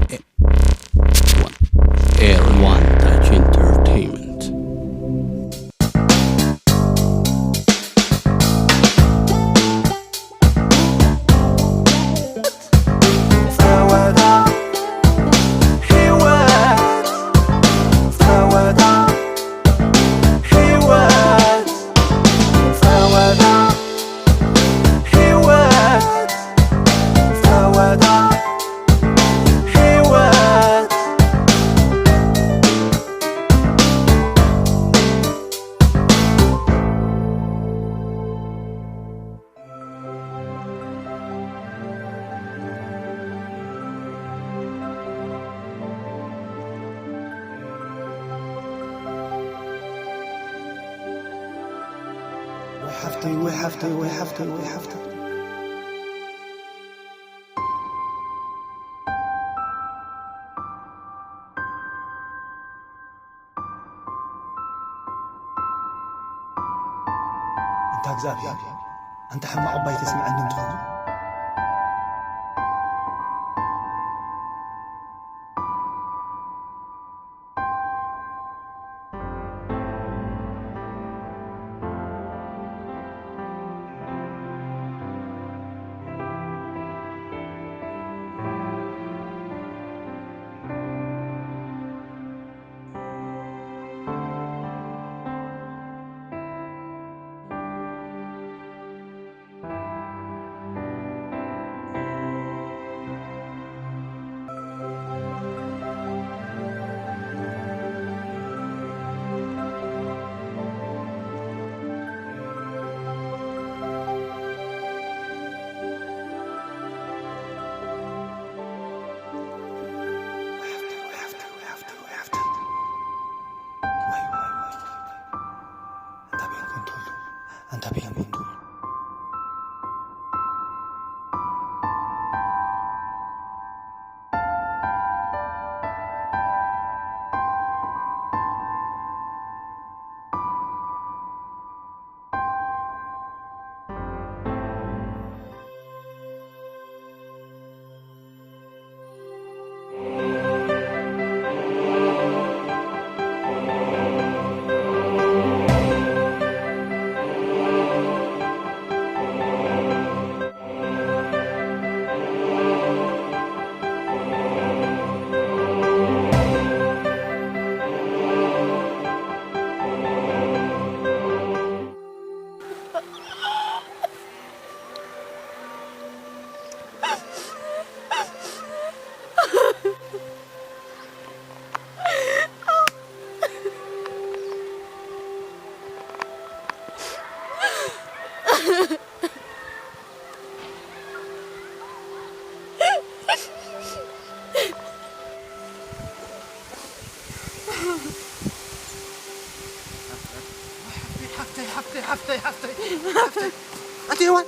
One. Air One Touch Entertainment. ወይ ሓፍተይ፣ ወይ ሓፍተይ፣ ወይ ሓፍተይ፣ ወይ ሓፍተይ። ኣንታ እግዚኣብሔር፣ ኣንታ ሕማቕ እባ ኣይተስምዐኒ እንትኾኑ። ሓፍተይ፣ ሓፍተይ፣ ሓፍተይ፣ ሓፍተይ፣ ሓፍተይ። ኣቲ ሄዋን።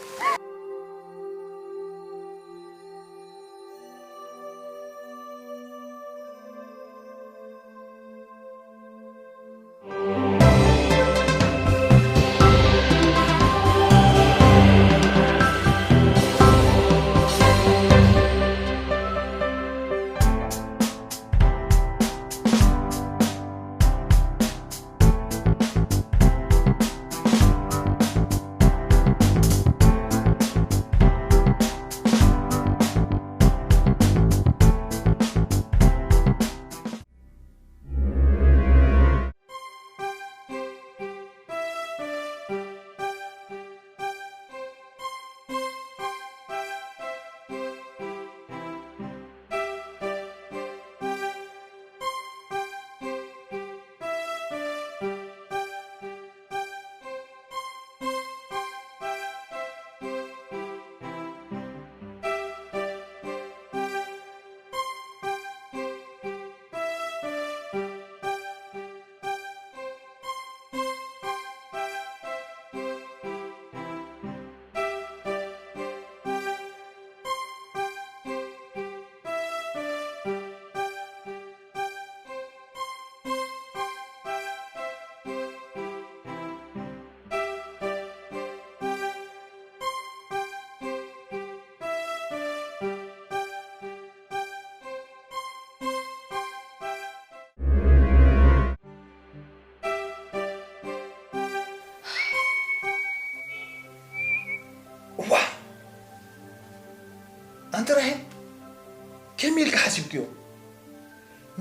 ከመይ ኢልካ ሓሲብክዮ?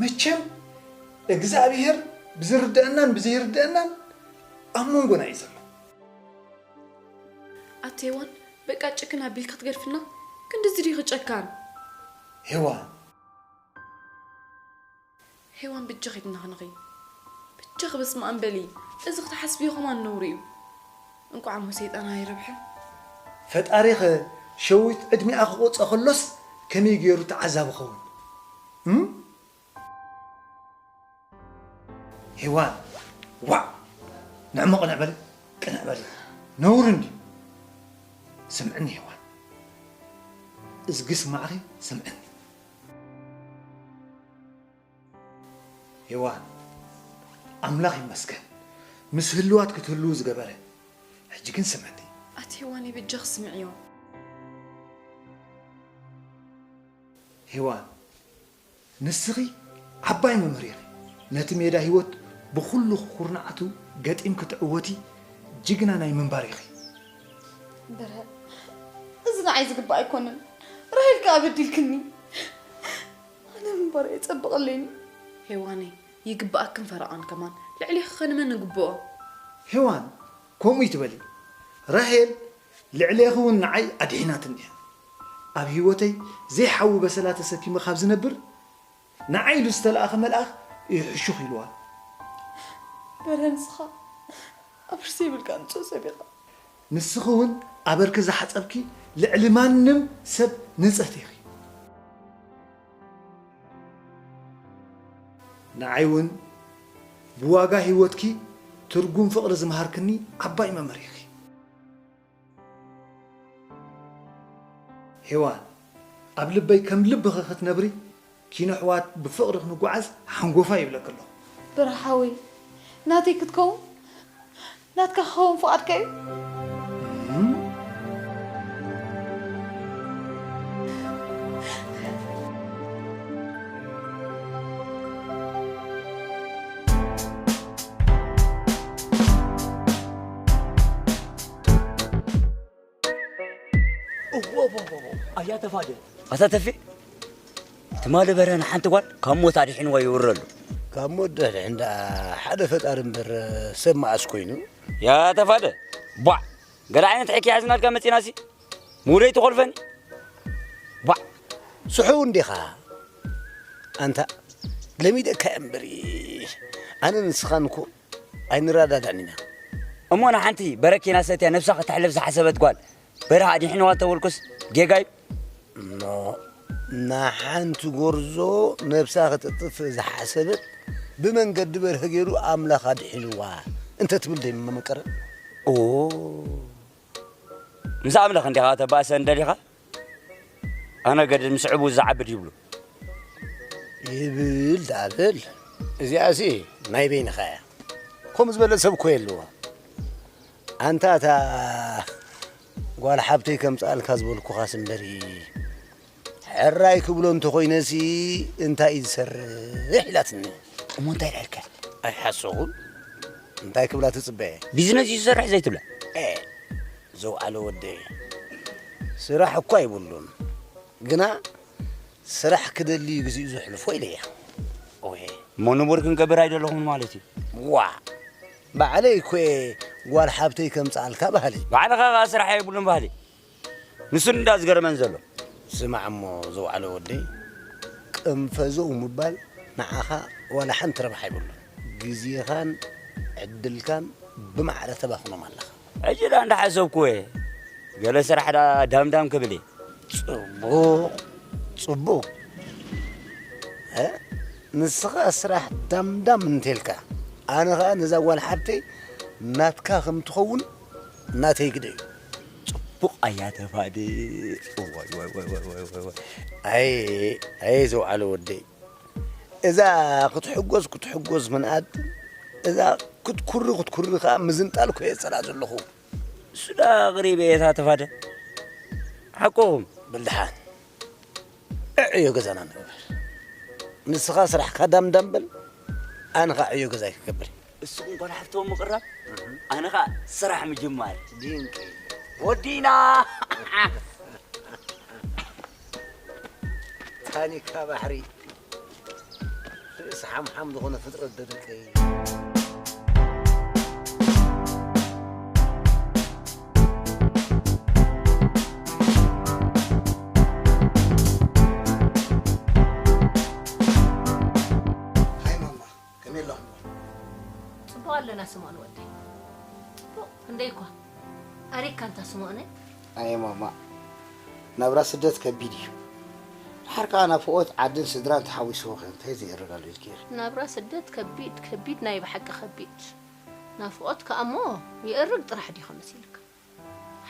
መቸም እግዚኣብሔር ብዝርድአናን ብዘይርድአናን ኣብ መንጎና እዩ ዘሎ። ኣቲ ሄዋን፣ በቃ ጭክን ኣቢልካ ክትገድፍና? ክንድዚ ድዩ ክጨካን? ሄዋን፣ ሄዋን፣ ብጃኺ ትነኽንኺ። ብጃኺ በስመኣም በሊ። እዚ ክትሓስብዮ ከማን ነውሪ እዩ። እንቋዕ እሞ ሰይጣን ኣይረብሐ። ፈጣሪኸ ሸዊት ዕድሚኣ ክቆጸ ከሎስ ከመይ ገይሩ ተዓዛቢ ኸውን? እም? ሄዋን፣ ዋዕ! ንዕሞ ቅንዕ በሊ፣ ቅንዕ በሊ። ነውሪ እንድዩ። ስምዕኒ ሄዋን። እዝጊ ስማዕኺ ስምዕኒ። ሄዋን፣ ኣምላኽ ይመስገን ምስ ህልዋት ክትህልዉ ዝገበረ። ሕጂ ግን ስምዕኒ። ኣቲ ሄዋነይ በጃኺ ስምዕዮ። ሄዋን፣ ንስኺ ዓባይ መምህር ኢኺ። ነቲ ሜዳ ህይወት ብኹሉ ኩርናዓቱ ገጢምኪ ትዕወቲ ጅግና ናይ ምንባር ኢኺ። በርሀ፣ እዚ ንዓይ ዝግባእ ኣይኮነን። ራሄል ከኣ በዲልክኒ። ኣነ ምንባር የጸብቐለይን እዩ። ሄዋነይ፣ ይግብኣክን ፈረቓን ከማን። ልዕሌኺኸ ንመን ንግብኦ? ሄዋን፣ ከምኡ ይትበሊ። ራሄል ልዕሌኺ እውን ንዓይ ኣድሒናትኒ እያ። ኣብ ህይወተይ ዘይሓዊ በሰላ ተሰኪመ ካብ ዝነብር ንዓይ ኢሉ ዝተለኣኸ መልኣኽ እዩ ሕሹኽ ኢልዋ። በርሀ ንስኻ ኣብ ርእሲ ይብልካ ንጹህ ሰብ ኢኻ። ንስኺ እውን ኣበርኪ ዝሓጸብኪ ልዕሊ ማንም ሰብ ንጽህቲ ኢኺ። ንዓይ እውን ብዋጋ ህይወትኪ ትርጉም ፍቕሪ ዝመሃርክኒ ዓባይ መምህር ኢኺ። ሄዋን፣ ኣብ ልበይ ከም ልብኺ ክትነብሪ፣ ኪኖ ኣሕዋት ብፍቕሪ ክንጓዓዝ ሓንጎፋይ ይብለኪ ኣለኹ። በርሀ ሓወይ፣ ናተይ ክትከውን ናትካ ክኸውን ፍቓድካ እዩ። እዎ እዎ እዎ እዎ ኣያ ተፋደ ኣታ ተፌ ትማሊ በርሀ ንሓንቲ ጓል ካብ ሞት ኣድሒንዋ የውርደሉ። ካብ ሞት ደሕን ደኣ ሓደ ፈጣሪ እምበር ሰብ መኣስ ኮይኑ። ያ ተፋደ ቧዕ ገለ ዓይነት ሕክያ ሒዝናልካ መጺናሲ ምውደይ ትኾልፈኒ ቧዕ። ስሑው እንዲኻ ኣንታ ለሚደካ እምበር ኣነ ንስኻን እኮ ኣይንረዳዳእን ኢና። እሞ ንሓንቲ በረኪና ሰትያ ነብሳ ከተሕልፍ ዝሓሰበት ጓል በረኻ ኣድሒንዋ ተበልኩስ ጌጋ እዩ? ኖ፣ ንሓንቲ ጎርዞ ነብሳ ክተጥፍእ ዝሓሰበት ብመንገዲ በርሀ ገይሩ ኣምላኽ ኣድሒንዋ እንተትብል ደይመመቀረ። ኦ፣ ምስ ኣምላኽ እንዲኻ ተባእሰ እንደሊኻ? ኣነ ገድል ምስ ዕቡድ ዝዓብድ ይብሉ። ይብል ደኣ በል። እዚኣሲ ናይ በይንኻ እያ። ከምኡ ዝበለ ሰብ እኮ የልዋ። ኣንታ እታ ጓል ሓብተይ ከምጽኣልካ ዝበልኩኻስ እምበሪ ሕራይ ክብሎ እንተኾይነሲ እንታይ እዩ ዝሰርሕ ኢላትኒ። እሞ እንታይ ኢላ ኢልካ? ኣይሓሰኹን። እንታይ ክብላ ትጽበ? ቢዝነስ እዩ ዝሰርሕ ዘይትብላ? ኤ ዘውዓለ ወደይ ስራሕ እኳ ይብሉን ግና ስራሕ ክደሊ እዩ ግዜኡ ዘሕልፎ ኢለያ። እወ። እሞ ንቡር ክንገብር ኣይደለኹን ማለት እዩ። ዋ ባዕለይ እኮ እየ ጓል ሓብተይ ከምፅኣልካ ባህሊ። ባዕልኻ ኸዓ ስራሕ የብሉን ባህሊ። ንሱ እንዳ ዝገርመን ዘሎ። ስማዕ እሞ ዘውዓለ ወደይ፣ ቅንፈዘው ምባል ንዓኻ ዋላ ሓንቲ ረብሓ የብሉን። ግዜኻን ዕድልካን ብማዕረ ተባኽኖም ኣለኻ። ሕጂ ደኣ እንዳሓሰብኩ እየ። ገለ ስራሕ ደኣ ዳምዳም ክብል እየ። ጽቡቕ፣ ጽቡቕ። እ? ንስኻ ስራሕ ዳምዳም እንተልካ፣ ኣነ ኸኣ ነዛ ጓል ሓብተይ ናትካ ከም ትኸውን ናተይ ግደ እዩ። ጽቡቕ ኣያ ተፋደ። እዋይ፣ ዋይ፣ ዋይ፣ ዋይ፣ ዋይ፣ ዋይ፣ ዋይ። ኣይ፣ ኣየ ዘውዓለ ወደይ። እዛ ክትሕጎስ፣ ክትሕጎስ ምንኣድ፣ እዛ ክትኩሪ፣ ክትኩሪ ኸኣ ምዝንጣል እኮ እየ ዝጸልኣ ዘለኹ። እሱ ደኣ ኣቕሪበ እየ እታ ተፋደ። ሓቅኹም። በል ደሓን። ዕዮ ገዛና ንግበር። ንስኻ ስራሕካ ዳምዳም በል፣ ኣነ ኸኣ ዕዮ ገዛይ ክገብር እየ። እሱ እንኳን ሓፍቶም ምቕራብ፣ ኣነ ኸኣ ስራሕ ምጅማር። ድንቂ። ወዲና። ኣኒካ ባሕሪ ርእሲ ሓምሓም ዝኾነ ፍጥረት ደደቀይ። ሃይ ማማ፣ ከመይ ኣለኹም? ጽቡቕ ኣለና ስምኦን ወደይ። ጽቡቕ፣ ክንደይ እኳ ኣሪግካ እንታ ስምኦነይ? ኣየ ማማ፣ ናብራ ስደት ከቢድ እዩ። ድሓር ከኣ ናፍቖት ዓድን ስድራን ተሓዊስዎ ከ እንታይ ዘየርግ ኣሎ ኢልኪ ኢኺ? ናብራ ስደት ከቢድ፣ ከቢድ፣ ናይ ብሓቂ ከቢድ። ናፍቖት ከኣ እሞ የእርግ ጥራሕ ድዩ ከመሲልካ?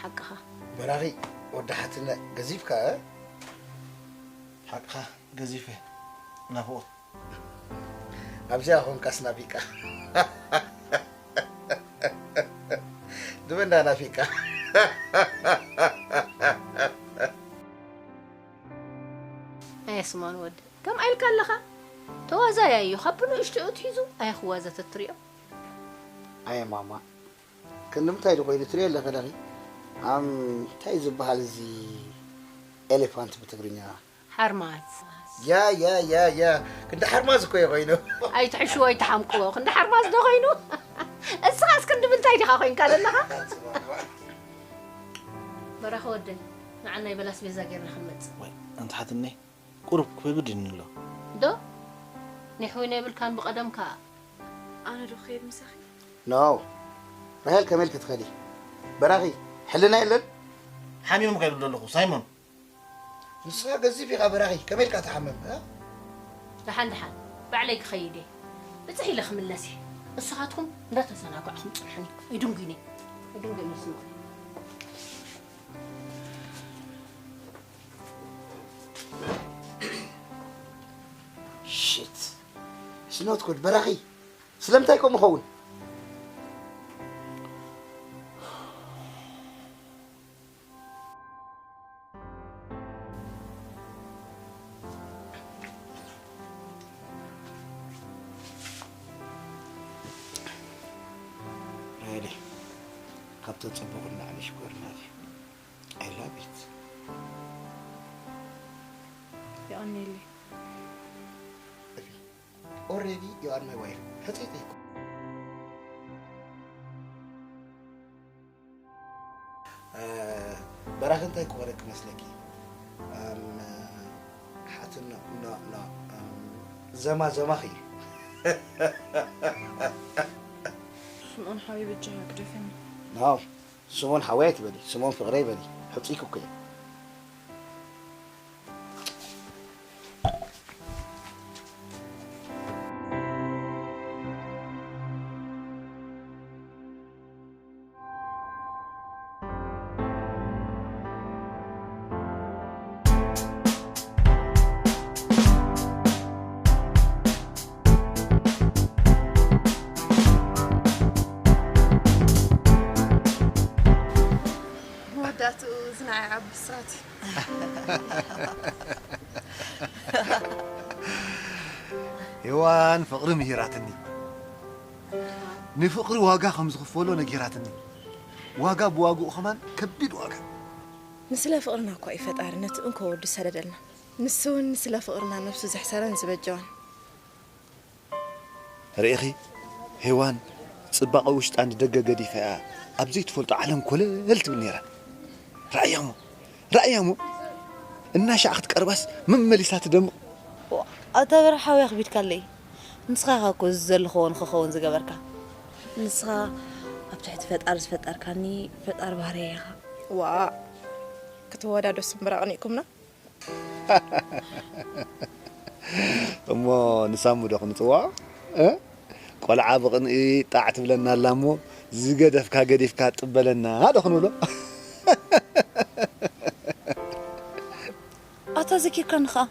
ሓቅኻ። በራኺ ወዲ ሓትነ ገዚፍካ፣ እ? ሓቅኻ ገዚፈ ናፍቖት። ኣብዚኣ ኾንካስ ናፊቃ። ንመን ዳ ናፊቃ? ኣየ ስምኦን ወደይ፣ ከምኣ ኢልካ ኣለኻ? ተዋዛያይ እዩ፣ ካብ ብንእሽቶኡ ኣትሒዙ ኣየ ክዋዘ ተትሪኦ። ኣየ ማማ፣ ክንዲ ምንታይ ዶ ኮይኑ ትሪኦ ኣለኺ ደኺ? ኣም፣ እንታይ ዝበሃል እዚ ኤሌፋንት ብትግርኛ? ሓርማዝ። ያ፣ ያ፣ ያ፣ ያ፣ ክንዲ ሓርማዝ እኮ እዩ ኮይኑ። ኣይትሕሽዎ፣ ኣይትሓምቅዎ፣ ክንዲ ሓርማዝ ዶ ኮይኑ? እስኻስ ክንዲ ምንታይ ዲኻ ኮይንካ ዘለኻ? በራኺ ወደይ፣ ንዓ ናይ በላስ ቤዛ ጌርና ክንመጽእ። ወይ፣ ኣንቲ ሓትነይ፣ ቁሩብ ክብድ ኢልኒ ኣሎ። ዶ? ኒሕዊና የብልካን ብቐደምካ። ኣነ ዶ ክኸይድ ምሳኺ? ኖ። ራሄል ከመይ ኢልኪ ትኸዲ? በራኺ፣ ሕልና የለን? ሓሚሙ ከይብል ዘለኹ፣ ሳይሞን። ንስኻ ገዚፍ ኢኻ በራኺ፣ ከመይ ኢልካ ትሓምም፣ እ? ደሓን ደሓን፣ ባዕለይ ክኸይድ እየ። ብጽሕ ኢለ ክምለስ እየ። ንስኻትኩም እንዳተዘናጋዕኹም ጽንሑኒ። ኣይድንጉይኒ። ኣይድንጉይኒ ስምዑኒ። ሽት። It's not good በራኺ። ስለምንታይ ከምኡ ኸውን? ራይለ፣ ካብ ተጸበኹ ንላዕሊ ሽኮርና እዩ። I love it። የቐንየለይ። Already you are my wife። ሕጽይቲ እኮ። እ፣ በራኺ እንታይ ክኾነኪ መስለኪ? እም፣ ሓትኖ፣ ኖ፣ ኖ፣ እም፣ ዘማ፣ ዘማኺ እዩ። ስምኦን ሓወይ በጃኻ ግደፈኒ። ኖ፣ ስምኦን ሓወይ ኣይትበሊ፣ ስምኦን ፍቕረይ በሊ። ሕጽይኪ እኮ እየ። መወዳእትኡ እዚ ንዓይ ዓቢ ብስራት እዩ። ሄዋን ፍቕሪ ምሂራትኒ። ንፍቕሪ ዋጋ ከም ዝኽፈሎ ነጊራትኒ። ዋጋ ብዋግኡ ከማን ከቢድ ዋጋ። ንስለ ፍቕርና እኳ እዩ ፈጣሪ ነቲ እንኮ ወዱ ዝሰደደልና። ንሱ እውን ንስለ ፍቕርና ነብሱ ዘሕሰረን ዝበጀወን። ርኢኺ፣ ሄዋን ጽባቐ ውሽጣ ንደገ ገዲፋ እያ ኣብ ዘይትፈልጦ ዓለም ኮለል ትብል ነይራ። ራእያ እሞ፣ ራእያ እሞ፣ እናሻዕ ክትቀርባስ መመሊሳ ትደምቕ። ዋ፣ ኣታ በርሒ ሓውያ ኣኽቢድካለይ። ንስኻ ኢኻ እኮ እዚ ዘለኽዎ ንኽኸውን ዝገበርካ። ንስኻ ኣብ ትሕቲ ፈጣሪ ዝፈጠርካኒ ፈጣሪ ባህርያ ኢኻ። ዋ፣ ክትወዳደሱ እምበር ኣቕኒእኩምና። እሞ ንሳሙ ዶ ክንጽውዖ? እ? ቆልዓ ብቕንኢ ጣዕ ትብለና ኣላ እሞ፣ ዝገደፍካ ገዲፍካ ጥበለና ዶ ክንብሎ? ኣታ ዘኪርካኒ ኸኣ፣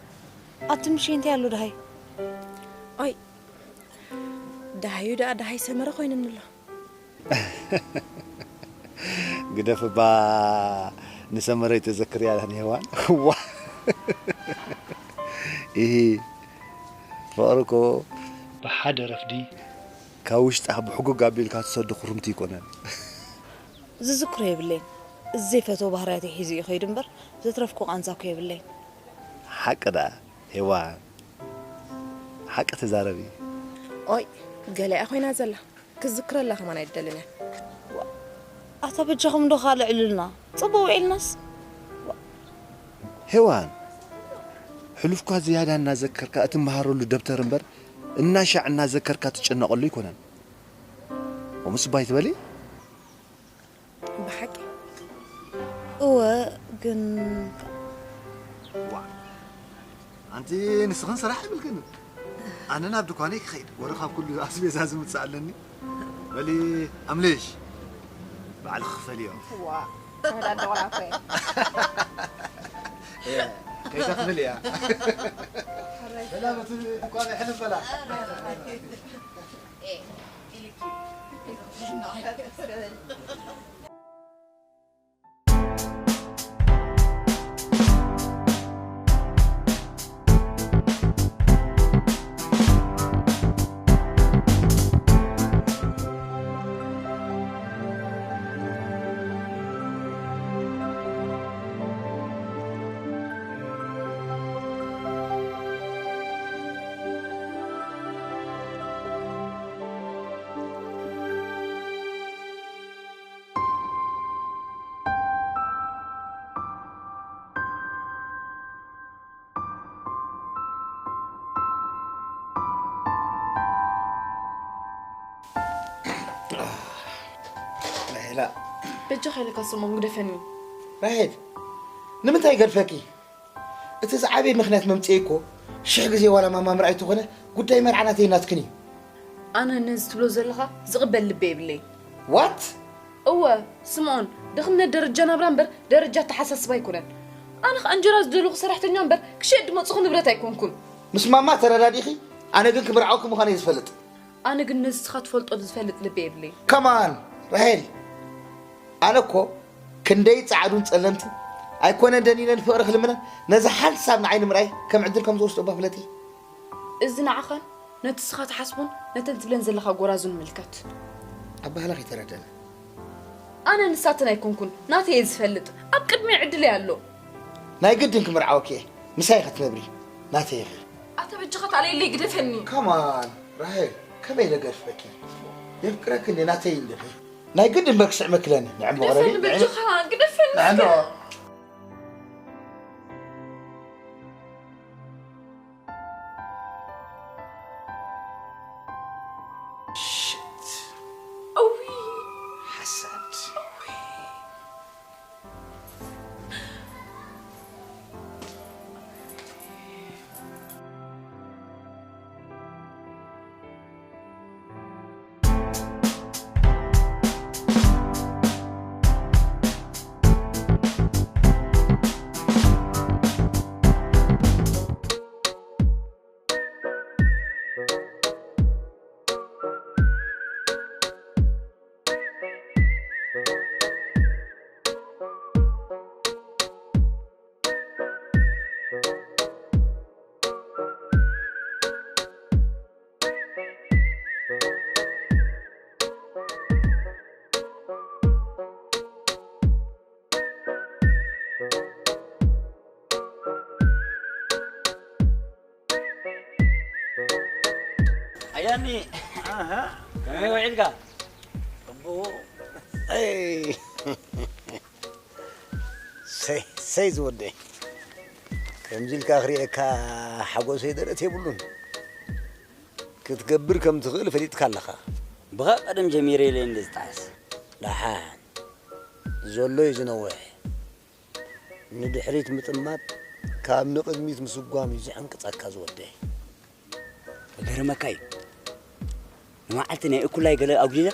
ኣብቲ ምሸት እንታይ ኣሎ ደሃይ? ኣይ፣ ደሃዩ ደኣ ደሃይ ሰመረ ኮይኑኒ ኣሎ። ግደፍ እባ፣ ንሰመረ ኣይተዘክርያ ሄዋን። ዋ። ኢሂ፣ ፍቕሪ እኮ ብሓደ ረፍዲ ካብ ውሽጣ ብሕጉግ ኣቢልካ ትሰዶ ኩርምቲ ኣይኮነን። ዝዝክሮ የብለይን። ዘይፈትዎ ባህርያተይ ሒዙ እዩ ከይዱ እምበር፣ ዘትረፍኩ ቃንዛ እኮ የብለይን። ሓቂ ደኣ፣ ሄዋን፣ ሓቂ ተዛረቢ። ኦይ፣ ገለ እያ ኮይና ዘላ። ክዝክረላ ከማን ኣይደልን እያ። ኣታ በጃኹም ዶ ካልዕልልና? ጽቡቅ ውዒልናስ። ሄዋን፣ ሕሉፍካ ዝያዳ እናዘከርካ እትመሃረሉ ደብተር እምበር እናሻዕ እናዘከርካ ትጨነቐሉ ኣይኮነን። ከምኡስ ባይ ትበሊ? ብሓቂ እወ ግን ኣንቲ ንስኽን ስራሕ ይብልክን። ኣነ ናብ ድኳነይ ክኸይድ ወረ ካብ ኩሉ ኣስቤዛ ዝምጽእ ኣለኒ። በሊ ኣምልሽ ባዕልኺ ክፈልዮ። ከይተኽፍል እያ። ሰላም እቲ ድኳነይ ሕልፍ በላ። ራሄላ በጃኻ ኢለካ ስምኦን ግደፈኒ። ራሄል ንምንታይ ገድፈኪ? እቲ ዝዓበየ ምኽንያት መምፅኤ እኮ ሽሕ ግዜ ዋላ ማማ ምርኣይ ተኾነ ጉዳይ መርዓ ናተይ ናትክን እዩ። ኣነ ነዚ ትብሎ ዘለኻ ዝቕበል ልቢ የብለይ። ዋት? እወ ስምኦን፣ ድኽነት ደረጃ ናብራ እምበር ደረጃ ኣተሓሳስባ ኣይኮነን። ኣነ ኸዓ እንጀራ ዝደለኹ ሰራሕተኛ እምበር ክሸጥ ድመፅኹ ንብረት ኣይኮንኩን። ምስ ማማ ተረዳዲኺ፣ ኣነ ግን ክምርዓወኪ ምዃነይ ዝፈልጥ። ኣነ ግን ነዚ ንስኻ ትፈልጦ ዝፈልጥ ልቢ የብለይ። ከማን ራሄል፣ ኣነ እኮ ክንደይ ጻዕዱን ጸለምትን ኣይኮነን ደኒነን ፍቕሪ ክልምነን ነዚ ሓንሳብ ንዓይ ንምርኣይ ከም ዕድል ከም ዝወስዶ እባ ፍለጢ። እዚ ንዓኻን ነቲ ንስኻ ትሓስቦን ነተን ትብለን ዘለኻ ጎራዙን ይምልከት። ኣባህላ ከይተረደነ። ኣነ ንሳተን ኣይኮንኩን፣ ናተይ እየ ዝፈልጥ። ኣብ ቅድመይ ዕድለይ ኣሎ። ናይ ግድን ክምርዓወኪ እየ። ምሳይ ኢኻ ትነብሪ፣ ናተይ ኢኺ። ኣታ በጃኻ ተኣለየለይ ግደፈኒ። ከማን ራሄል፣ ከመይ ኢለ ገድፈኪ? የፍቅረኪ እንዴ ናተይ እንዲኺ። ናይ ግድን በክስዕ መክለኒ ንዕሞ ቅረቢ። ግደፈኒ በጃኻ ግደፈኒ። ንዕኖ ሽት እዊ ሓሳድ። ኣያኒ ኣሃ ከመይ ውዒልካ? ጽቡቕ። ሰይ ሰይ ዝወደይ፣ ከምዚ ኢልካ ክርእየካ ሓጎሰይ ደረት የብሉን። ክትገብር ከም ትኽእል ፈሊጥካ ኣለኻ። ብኻ ቀደም ጀሚረ ኢለ እንደ ዝጠዓስ። ደሓን ዘሎ እዩ ዝነውሕ። ንድሕሪት ምጥማት ካብ ንቕድሚት ምስጓም እዩ ዝዕንቅጸካ ዝወደይ። ክገርመካ እዩ፣ ንመዓልቲ ናይ እኩላይ ገለ ኣጉዲለ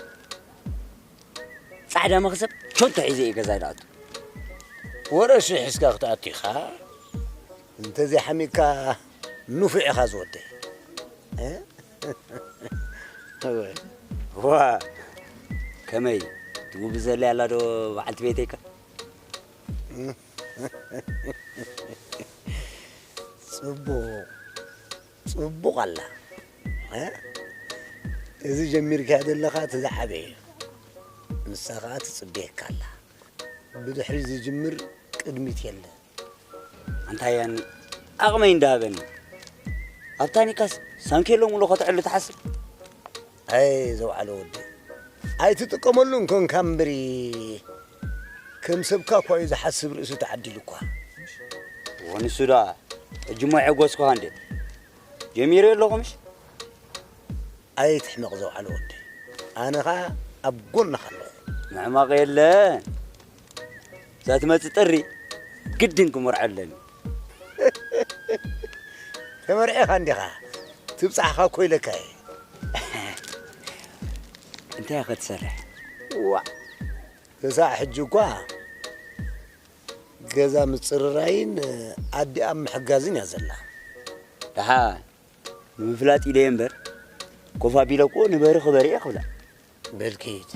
ጻዕዳ መኽሰብ ቾንቶ ሒዘ እየ ገዛይ ዝኣቱ። ወረሲ ሒዝካ ክትኣቱ ኢኻ? እንተዘይሓሚግካ ንፉዕ ኢኻ ዝወደይ። እ? ዋ፣ ከመይ ትጉብዘለይ ኣላ ዶ በዓልቲ ቤተይካ? ጽቡቕ ጽቡቕ ኣላ። እ? እዚ ጀሚርካዮ ዘለኻ እቲ ዝዓበየ እዩ። ንሳ ኸኣ ትጽበየካ ኣላ። ብድሕሪት ዝጅምር ቅድሚት የለን። ኣንታ ያኒ ዓቕመይ እንዳሃበኒ ኣብ ታኒካስ ሳንኬሎ ሙሉ ከተዕሉ ትሓስብ? ኣይ ዘውዓለ ወዲ፣ ኣይትጥቀመሉን ኮንካ እምበሪ፣ ከም ሰብካ እኳ እዩ ዝሓስብ፣ ርእሱ ተዓዲሉ እኳ። ወንሱ ደኣ ሕጂ እሞ የሐጎስኩኻ እንዴ? ጀሚረ ኣለኹ ምሽ? ኣይትሕመቕ ዘውዓለ ወዲ፣ ኣነ ኸኣ ኣብ ጎንኻ ኣለኹ። ምሕማቕ የለን። እዛ ትመጽእ ጥሪ ግድን ክመርዖ ኣለኒ። ተመርዒኻ እንዲኻ፣ ትብጻሕኻ እኮ ኢለካ እየ። እንታይ ኢኻ ትሰርሕ? ዋእ፣ ክሳዕ ሕጂ እኳ ገዛ ምጽርራይን ኣዲኣ ምሕጋዝን እያ ዘላ። ደሓን ንምፍላጥ ኢለ እየ እምበር፣ ኮፍ ኣቢለ እኮ ንበሪ ክበሪ እየ ክብላ። በል ኪድ።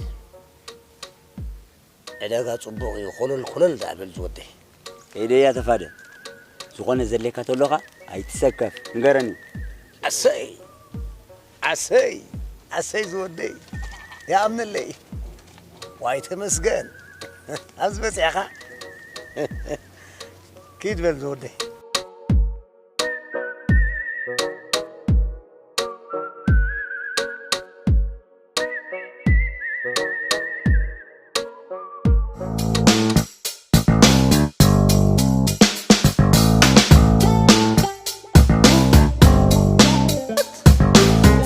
ዕዳጋ ጽቡቕ እዩ፣ ኮለል ኮለል ደኣ በል ዝወደይ። ከይደ እያ ተፋደ። ዝኾነ ዘድልየካ ተሎኻ ኣይትሰከፍ፣ ንገረኒ። ኣሰይ፣ ኣሰይ፣ ኣሰይ ዝወደይ። ይኣምነለይ። ዋይ ተመስገን። ኣብዚ በጺሕኻ። ኪድ በል ዝወደይ።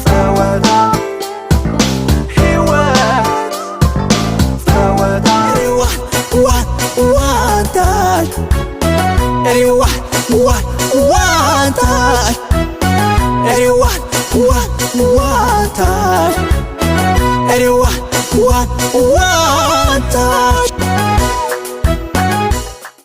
ጸወታ ህይወት፣ ጸወታ ሪዋ፣ ዋ፣ ዋንታ፣ ሪዋ፣ ዋ፣ ዋንታ፣ ሪዋ፣ ዋ፣ ዋንታ፣ ሪዋ፣ ዋ፣ ዋንታ።